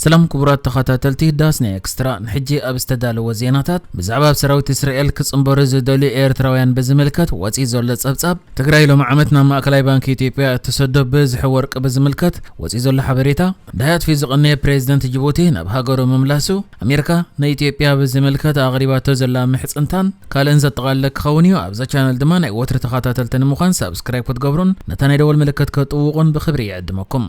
ሰላም ክቡራት ተኸታተልቲ ዳስና ኤክስትራ፣ ንሕጂ ኣብ ዝተዳለወ ዜናታት፣ ብዛዕባ ኣብ ሰራዊት እስራኤል ክጽንበሩ ዝደልዩ ኤርትራውያን ብዝምልከት ወጺኡ ዘሎ ጸብጻብ፣ ትግራይ ሎሚ ዓመት ናብ ማእከላይ ባንክ ኢትዮጵያ እትሰዶ ብዝሒ ወርቂ ብዝምልከት ወጺኡ ዘሎ ሓበሬታ፣ ድሃይ ኣጥፊኡ ዝቐነየ ፕሬዚደንት ጅቡቲ ናብ ሃገሩ ምምላሱ፣ ኣሜሪካ ንኢትዮጵያ ብዝምልከት ኣቕሪባቶ ዘላ ምሕጽንታን ካልእን ዘጠቓለለ ክኸውን እዩ። ኣብዛ ቻነል ድማ ናይ ወትሪ ተኸታተልቲ ንምዃን ሳብስክራይብ ክትገብሩን ነታ ናይ ደወል ምልክት ከጥውቑን ብኽብሪ ይዕድመኩም።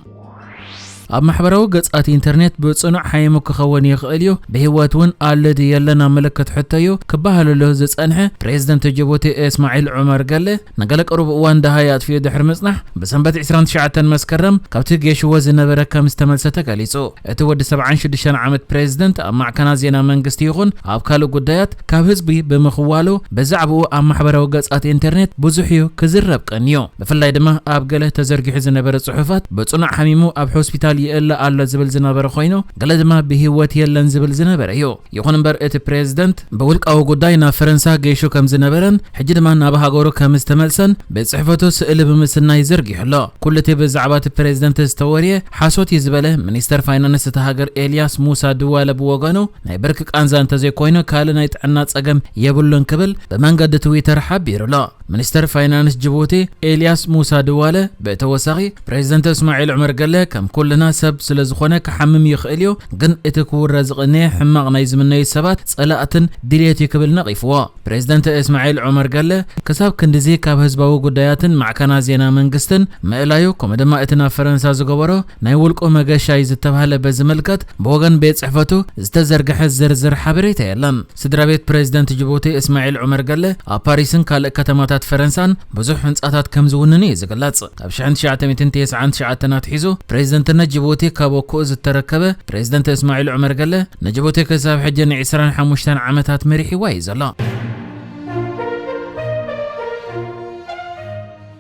ኣብ ማሕበራዊ ገጻት ኢንተርኔት ብጽኑዕ ሓይሙ ክኸውን ይኽእል እዩ፣ ብህይወት እውን ኣሎ ድዩ የለን ኣብ ምልክት ሕቶ እዩ ክበሃለሉ ዝጸንሐ ፕሬዚደንት ጅቡቲ እስማዒል ዑመር ገለ፣ ንገለ ቅሩብ እዋን ደሃይ ኣጥፊኡ ድሕሪ ምጽናሕ፣ ብሰንበት ዕስራን ትሽዓተን መስከረም ካብቲ ጌሽዎ ዝነበረ ከም ዝተመልሰ ተገሊጹ። እቲ ወዲ ሰብዓን ሽዱሽተን ዓመት ፕሬዚደንት ኣብ ማዕከናት ዜና መንግስቲ ይኹን ኣብ ካልእ ጉዳያት ካብ ህዝቢ ብምኽዋሉ፣ ብዛዕባኡ ኣብ ማሕበራዊ ገጻት ኢንተርኔት ብዙሕ እዩ ክዝረብ ቀንዩ። ብፍላይ ድማ ኣብ ገለ ተዘርጊሑ ዝነበረ ጽሑፋት፣ ብጽኑዕ ሓሚሙ ኣብ ሆስፒታል ይእለ ኣሎ ዝብል ዝነበረ ኮይኑ፣ ገለ ድማ ብህይወት የለን ዝብል ዝነበረ እዩ። ይኹን እምበር፣ እቲ ፕሬዚደንት ብውልቃዊ ጉዳይ ናብ ፈረንሳ ገይሹ ከም ዝነበረን ሕጂ ድማ ናብ ሃገሩ ከም ዝተመልሰን ቤት ጽሕፈቱ ስእሊ ብምስናይ ዘርጊሑ ኣሎ። ኩሉ እቲ ብዛዕባ እቲ ፕሬዚደንት ዝተወርየ ሓሶት እዩ ዝበለ ሚኒስተር ፋይናንስ እታ ሃገር ኤልያስ ሙሳ ድዋለ ብወገኑ፣ ናይ ብርኪ ቃንዛ እንተዘይኮይኑ ካልእ ናይ ጥዕና ጸገም የብሉን ክብል ብመንገዲ ትዊተር ሓቢሩ ኣሎ። ሚኒስተር ፋይናንስ ጅቡቲ ኤልያስ ሙሳ ድዋለ ብተወሳኺ፣ ፕሬዚደንት እስማዒል ዑመር ገለ ከም ኩልና ሰብ ስለ ዝኾነ ክሓምም ይኽእል እዩ፣ ግን እቲ ክውረ ዝቕነየ ሕማቕ ናይ ዝምነዩ ሰባት ጸላእትን ድልየት እዩ ክብል ነቒፍዎ። ፕሬዚደንት እስማዒል ዑመር ገለ ክሳብ ክንድዚ ካብ ህዝባዊ ጉዳያትን ማዕከናት ዜና መንግስትን ምእላዩ፣ ከምኡ ድማ እቲ ናብ ፈረንሳ ዝገበሮ ናይ ውልቁ መገሻ እዩ ዝተባህለ በዝምልከት ብወገን ቤት ጽሕፈቱ ዝተዘርግሐ ዝርዝር ሓበሬታ የለን። ስድራ ቤት ፕሬዚደንት ጅቡቲ እስማዒል ዑመር ገለ ኣብ ፓሪስን ካልእ ከተማታት ፈረንሳን ብዙሕ ህንጻታት ከም ዝውንን እዩ ዝግለጽ። ካብ ሽሕን ትሽዓተ ሚእትን ተስዓን ትሽዓተን ኣትሒዙ ፕሬዚደንትነት ጅቡቲ ካብ ወክኡ ዝተረከበ ፕሬዚደንት እስማዒል ዑመር ገለ፣ ንጅቡቲ ክሳብ ሕጂ ንዕስራን ሓሙሽተን ዓመታት መሪሕዋ እዩ ዘሎ።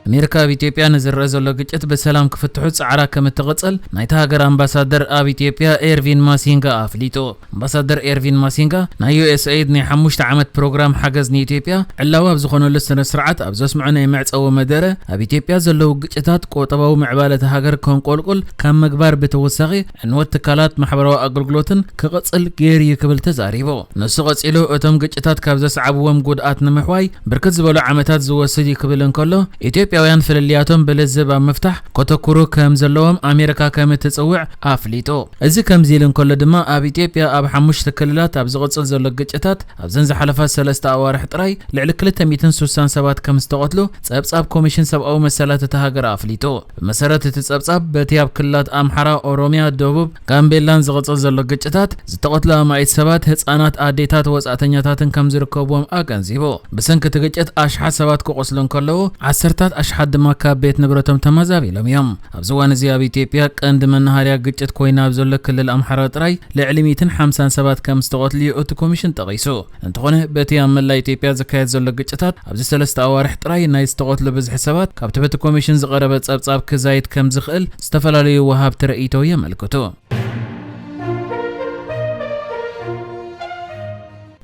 ኣሜሪካ ኣብ ኢትዮጵያ ንዝረአ ዘሎ ግጭት ብሰላም ክፍትሑ ጻዕራ ከም እትቕጽል ናይታ ሃገር ኣምባሳደር ኣብ ኢትዮጵያ ኤርቪን ማሲንጋ ኣፍሊጡ። ኣምባሳደር ኤርቪን ማሲንጋ፣ ናይ ዩ ኤስ ኤይድ ናይ ሓሙሽተ ዓመት ፕሮግራም ሓገዝ ንኢትዮጵያ ዕላዊ ኣብ ዝኾነሉ ስነ ስርዓት ኣብ ዘስምዖ ናይ መዕጸዊ መደረ፣ ኣብ ኢትዮጵያ ዘለዉ ግጭታት ቁጠባዊ ምዕባለ እታ ሃገር ከንቆልቁል ካብ ምግባር ብተወሳኺ፣ ዕንወት ትካላት ማሕበራዊ ኣገልግሎትን ክቕጽል ገይሩ እዩ ክብል ተዛሪቡ። ንሱ ቀጺሉ፣ እቶም ግጭታት ካብ ዘስዓብዎም ጉድኣት ንምሕዋይ ብርክት ዝበሉ ዓመታት ዝወስድ እዩ ክብል እንከሎ፣ ኢትዮጵያውያን ፍልልያቶም ብልዝብ ኣብ ምፍታሕ ከተኩሩ ከም ዘለዎም ኣሜሪካ ከም እትጽውዕ ኣፍሊጡ። እዚ ከምዚ ኢሉ እንከሎ ድማ፣ ኣብ ኢትዮጵያ ኣብ ሓሙሽተ ክልላት ኣብ ዝቕጽል ዘሎ ግጭታት ኣብዘን ዝሓለፋ ሰለስተ ኣዋርሕ ጥራይ ልዕሊ ክልተ ሚእትን ስሳን ሰባት ከም ዝተቐትሉ ጸብጻብ ኮሚሽን ሰብኣዊ መሰላት እታ ሃገር ኣፍሊጡ። ብመሰረት እቲ ጸብጻብ፣ በቲ ኣብ ክልላት ኣምሓራ፣ ኦሮምያ፣ ደቡብ፣ ጋምቤላን ዝቕጽል ዘሎ ግጭታት ዝተቐትሉ ኣማኢት ሰባት፣ ህጻናት፣ ኣዴታት፣ ወጻእተኛታትን ከም ዝርከብዎም ኣገንዚቡ። ብሰንኪ እቲ ግጭት ኣሽሓት ሰባት ክቖስሉ እንከለዉ፣ ዓሰርታት ኣሽሓት ድማ ካብ ቤት ንብረቶም ተመዛቢሎም እዮም። ኣብዚ እዋን እዚ ኣብ ኢትዮጵያ ቀንዲ መናሃርያ ግጭት ኮይና ኣብ ዘሎ ክልል ኣምሓራ ጥራይ ልዕሊ ሚእትን ሓምሳን ሰባት ከም ዝተቐትሉ እዩ እቲ ኮሚሽን ጠቒሱ። እንተኾነ፣ በቲ ኣብ መላእ ኢትዮጵያ ዝካየድ ዘሎ ግጭታት፣ ኣብዚ ሰለስተ ኣዋርሕ ጥራይ ናይ ዝተቐትሉ ብዝሒ ሰባት ካብቲ በቲ ኮሚሽን ዝቐረበ ጸብጻብ ክዛይድ ከም ዝኽእል ዝተፈላለዩ ወሃብቲ ርእይቶ የመልክቱ።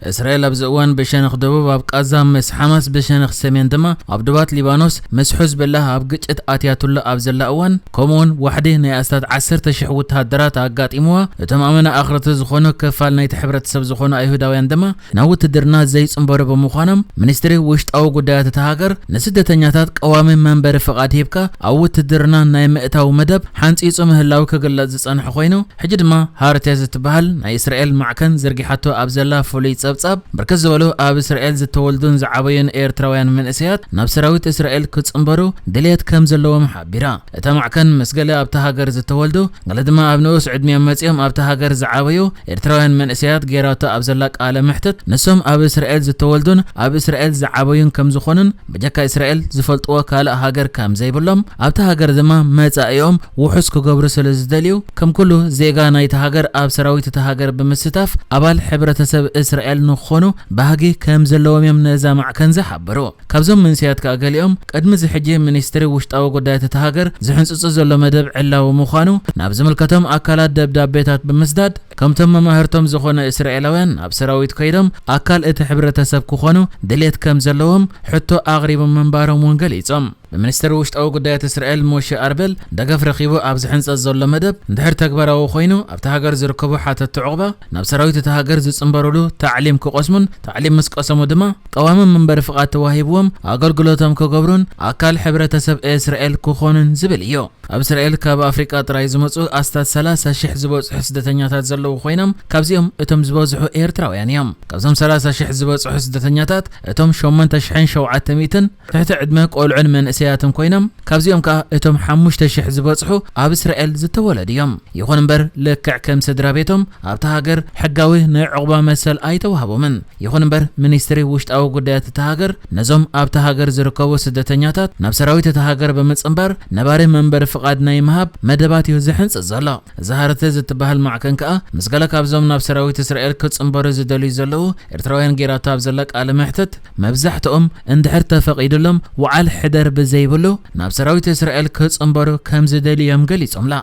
እስራኤል ኣብዚ እዋን ብሸነኽ ደቡብ ኣብ ቃዛ ምስ ሓማስ፣ ብሸነኽ ሰሜን ድማ ኣብ ዶባት ሊባኖስ ምስ ሑዝብላህ ኣብ ግጭት ኣትያትሉ ኣብ ዘላ እዋን፣ ከምኡውን ዋሕዲ ናይ ኣስታት ዓሰርተ ሽሕ ወተሃደራት ኣጋጢምዋ፣ እቶም ኣመና ኣኽረርቲ ዝኾኑ ክፋል ናይቲ ሕብረተሰብ ዝኾኑ ኣይሁዳውያን ድማ ናብ ውትድርና ዘይጽንበሩ ብምዃኖም፣ ሚኒስትሪ ውሽጣዊ ጉዳያት እታ ሃገር ንስደተኛታት ቀዋሚ መንበሪ ፍቓድ ሂብካ ኣብ ውትድርና ናይ ምእታው መደብ ሓንጺጹ ምህላው ክግለጽ ዝጸንሐ ኮይኑ፣ ሕጂ ድማ ሃርቴስ እትበሃል ናይ እስራኤል ማዕከን ዘርጊሓቶ ኣብ ዘላ ፍሉይ ጸብጻብ፣ ብርክት ዝበሉ ኣብ እስራኤል ዝተወልዱን ዝዓበዩን ኤርትራውያን መንእሰያት ናብ ሰራዊት እስራኤል ክጽንበሩ ድልየት ከም ዘለዎም ሓቢራ። እታ ማዕከን ምስ ገለ ኣብታ ሃገር ዝተወልዱ፣ ገለ ድማ ኣብ ንኡስ ዕድሚኦም መጺኦም ኣብታ ሃገር ዝዓበዩ ኤርትራውያን መንእሰያት ገይራቶ ኣብ ዘላ ቃለ መሕትት፣ ንሶም ኣብ እስራኤል ዝተወልዱን ኣብ እስራኤል ዝዓበዩን ከም ዝኾኑን፣ ብጀካ እስራኤል ዝፈልጥዎ ካልእ ሃገር ከም ዘይብሎም፣ ኣብታ ሃገር ድማ መጻኢኦም ውሑስ ክገብሩ ስለ ዝደልዩ፣ ከም ኩሉ ዜጋ ናይታ ሃገር ኣብ ሰራዊት እታ ሃገር ብምስታፍ ኣባል ሕብረተሰብ እስራኤል ንክኾኑ ባህጊ ከም ዘለዎም እዮም ነዛ ማዕከን ዝሓበሩ። ካብዞም መንእሰያት ከኣ ገሊኦም፣ ቅድሚ እዚ ሕጂ ሚኒስትሪ ውሽጣዊ ጉዳያት እታ ሃገር ዝሕንጽጹ ዘሎ መደብ ዕላዊ ምዃኑ ናብ ዝምልከቶም ኣካላት ደብዳቤታት ብምስዳድ፣ ከምቶም መማህርቶም ዝኾነ እስራኤላውያን ናብ ሰራዊት ከይዶም ኣካል እቲ ሕብረተሰብ ክኾኑ ድሌት ከም ዘለዎም ሕቶ ኣቕሪቦም ምንባሮም እውን ገሊጾም። ብሚኒስትር ውሽጣዊ ጉዳያት እስራኤል ሞሼ ኣርቤል ደገፍ ረኺቡ ኣብ ዝሕንጸጽ ዘሎ መደብ፣ እንድሕር ተግባራዊ ኮይኑ፣ ኣብቲ ሃገር ዝርከቡ ሓተቲ ዑቕባ ናብ ሰራዊት እቲ ሃገር ዝጽንበሩሉ ታዕሊም ክቐስሙን፣ ታዕሊም ምስ ቀሰሙ ድማ ቀዋሚ መንበሪ ፍቓድ ተዋሂብዎም ኣገልግሎቶም ክገብሩን ኣካል ሕብረተሰብ እስራኤል ክኾኑን ዝብል እዩ። ኣብ እስራኤል ካብ ኣፍሪቃ ጥራይ ዝመጹ ኣስታት ሰላሳ ሽሕ ዝበጽሑ ስደተኛታት ዘለዉ ኮይኖም፣ ካብዚኦም እቶም ዝበዝሑ ኤርትራውያን እዮም። ካብዞም ሰላሳ ሽሕ ዝበጽሑ ስደተኛታት እቶም ሸሞንተ ሽሕን ሸውዓተ ሚእትን ትሕቲ ዕድመ ቆልዑን መንእሰያትን ኮይኖም፣ ካብዚኦም ከኣ እቶም ሓሙሽተ ሽሕ ዝበጽሑ ኣብ እስራኤል ዝተወለዱ እዮም። ይኹን እምበር ልክዕ ከም ስድራ ቤቶም ኣብታ ሃገር ሕጋዊ ናይ ዑቕባ መሰል ኣይተዋህቦምን። ይኹን እምበር ሚኒስትሪ ውሽጣዊ ጉዳያት እታ ሃገር ነዞም ኣብታ ሃገር ዝርከቡ ስደተኛታት ናብ ሰራዊት እታ ሃገር ብምጽንባር ነባሪ መንበሪ ፍቓድ ናይ ምሃብ መደባት እዩ ዝሕንጽጽ ዘሎ። ዛሃረተ ዝትበሃል ማዕከን ከኣ ምስ ገለ ካብዞም ናብ ሰራዊት እስራኤል ክጽንበሩ ዝደልዩ ዘለዉ ኤርትራውያን ጌራቶ ኣብ ዘለ ቃለ መሕትት፣ መብዛሕትኦም እንድሕር ተፈቒዱሎም ውዓል ሕደር ብዘይብሉ ናብ ሰራዊት እስራኤል ክጽንበሩ ከም ዝደልዩ እዮም ገሊጾምላ።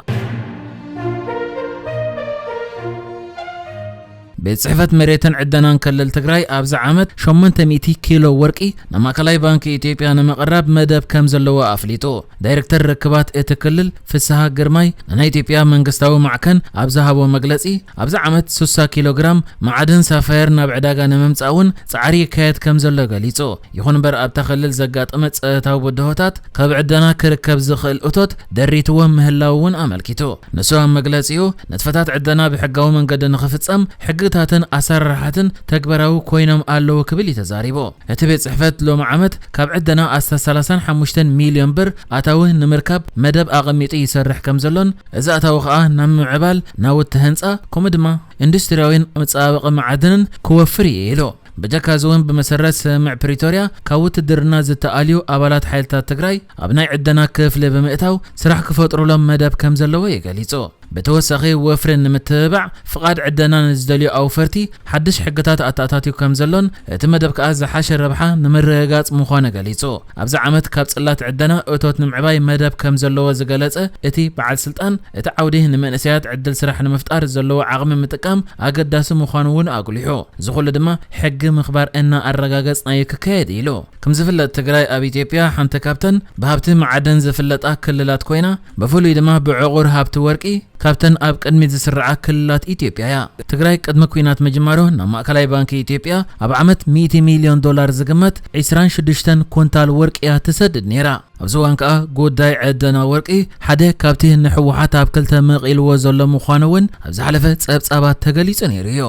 ቤት ጽሕፈት መሬትን ዕደናን ክልል ትግራይ ኣብዚ ዓመት ሸሞንተ ሚእቲ ኪሎ ወርቂ ናብ ማእከላይ ባንኪ ኢትዮጵያ ንምቕራብ መደብ ከም ዘለዎ ኣፍሊጡ። ዳይሬክተር ርክባት እቲ ክልል ፍስሃ ግርማይ ንናይ ኢትዮጵያ መንግስታዊ ማዕከን ኣብ ዝሃቦ መግለጺ፣ ኣብዚ ዓመት ስሳ ኪሎ ግራም ማዕድን ሳፋየር ናብ ዕዳጋ ንምምጻእ እውን ጻዕሪ ይካየድ ከም ዘሎ ገሊጹ። ይኹን እምበር ኣብታ ክልል ዘጋጠመ ጸጥታዊ ብድሆታት ካብ ዕደና ክርከብ ዝኽእል እቶት ደሪትዎ ምህላው እውን ኣመልኪቱ። ንሱ ኣብ መግለጺኡ፣ ንጥፈታት ዕደና ብሕጋዊ መንገዲ ንኽፍጸም ሕግታትን ኣሰራርሓትን ተግባራዊ ኮይኖም ኣለዉ ክብል እዩ ተዛሪቡ። እቲ ቤት ጽሕፈት ሎሚ ዓመት ካብ ዕደና ኣስታት ሰላሳን ሓሙሽተን ሚልዮን ብር ኣታዊ ንምርካብ መደብ ኣቐሚጡ ይሰርሕ ከም ዘሎን፣ እዚ ኣታዊ ኸኣ ናብ ምምዕባል ናውቲ ህንጻ፣ ከምኡ ድማ ኢንዱስትሪያዊን መጻባበቒ መዓድንን ክወፍር እዩ ኢሉ። ብጀካ እዚ እውን ብመሰረት ስምምዕ ፕሪቶርያ ካብ ውትድርና ዝተኣልዩ ኣባላት ሓይልታት ትግራይ ኣብ ናይ ዕደና ክፍሊ ብምእታው ስራሕ ክፈጥሩሎም መደብ ከም ዘለዎ እዩ ገሊጹ። ብተወሳኺ ወፍሪ ንምትብባዕ ፍቓድ ዕደና ንዝደልዩ ኣውፈርቲ ሓድሽ ሕግታት ኣተኣታትዩ ከም ዘሎን እቲ መደብ ከኣ ዝሓሸ ረብሓ ንምርግጋጽ ምዃኑ ገሊጹ። ኣብዚ ዓመት ካብ ጽላት ዕደና እቶት ንምዕባይ መደብ ከም ዘለዎ ዝገለጸ እቲ በዓል ስልጣን፣ እቲ ዓውዲ ንመንእሰያት ዕድል ስራሕ ንምፍጣር ዘለዎ ዓቕሚ ምጥቃም ኣገዳሲ ምዃኑ እውን ኣጉሊሑ። እዚ ኩሉ ድማ ሕጊ ምኽባር እናኣረጋገጽናዮ ክካየድ ኢሉ። ከም ዝፍለጥ ትግራይ ኣብ ኢትዮጵያ ሓንቲ ካብተን ብሃብቲ መዓድን ዝፍለጣ ክልላት ኮይና፣ ብፍሉይ ድማ ብዕቑር ሃብቲ ወርቂ ካብተን ኣብ ቅድሚት ዝስርዓ ክልላት ኢትዮጵያ እያ። ትግራይ ቅድሚ ኲናት ምጅማሩ ናብ ማእከላይ ባንኪ ኢትዮጵያ ኣብ ዓመት ሚእቲ ሚልዮን ዶላር ዝግመት ዒስራን ሽዱሽተን ኩንታል ወርቂ እያ ትሰድድ ነይራ። ኣብዚ እዋን ከኣ ጉዳይ ዕደና ወርቂ ሓደ ካብቲ ንህወሓት ኣብ ክልተ መቒልዎ ዘሎ ምዃኑ እውን ኣብ ዝሓለፈ ጸብጻባት ተገሊጹ ነይሩ እዩ።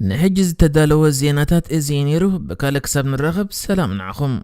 ንሕጂ ዝተዳለወ ዜናታት እዚ እዩ ነይሩ። ብካልእ ክሳብ ንራኸብ ሰላም ንዓኹም።